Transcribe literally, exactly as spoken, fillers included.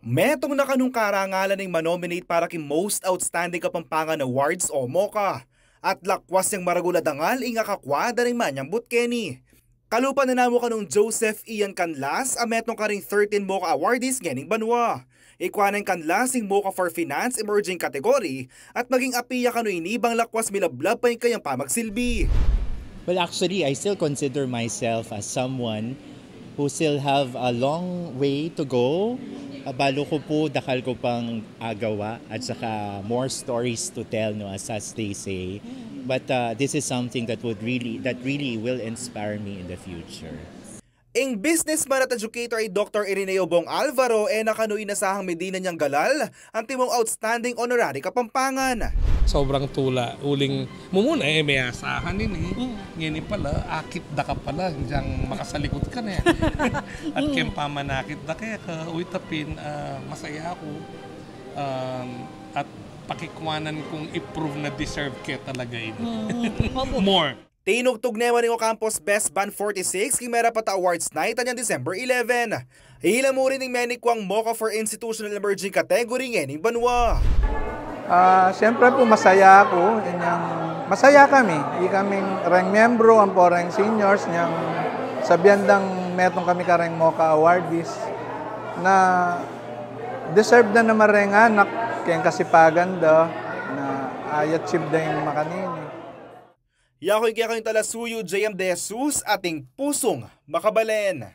Metung na kanung karangalan ing manominate para king Most Outstanding Kapampangan Awards o MOCA. At lakwas yang maragul a dangal ing akakwa da ring manyambut keni. Kalupa na namu kanung Joseph Ian Canlas a metung karing thirteen MOCA awardees ngening banua. Ikwa neng Canlas ing MOCA for Finance Emerging Category at maging api ya kanu ini bang lakwas milablab pa ing kayang pamagsilbi. Well, actually, I still consider myself as someone who still have a long way to go. Ah, balu ku pu dakal ku pang agawa at saka more stories to tell, no, as, as they say. But, uh, this is something that would really, that really will inspire me in the future. Ing businessman at educator i Doktor Irineo Bong Alvaro, e na kanu inasahang medina nyang galal antimong Outstanding Honorary Kapampangan. Sobrang tula, uling mumuna e me asahan ini. Ngeni pala, akit da ka pala, diyang makasalikut ka na. At keng pamanakit da keka, uy, tapin, ah, masaya aku. Um, at pakikwanan kung i-prove na deserve ke talaga ini. More. Tinugtug ne wa ning Ocampos Best Band forty-six king merapat a awards night anyang December eleven. Ila mu rin ing menikwang MOCA for Institutional Emerging Category ngening banua. Ah, siyempre po, masaya ako. Inyang, masaya kami. Ikaming reng miyembro, ampo reng seniors, nyang sabian dang metung kami kareng MOCA awardees na deserve da naman reng anak, keng kasipagan da, na i-achieve da ing makanini. Yaku ing kekayung talasuyu, J M De Jesus, ating pusung makabalen.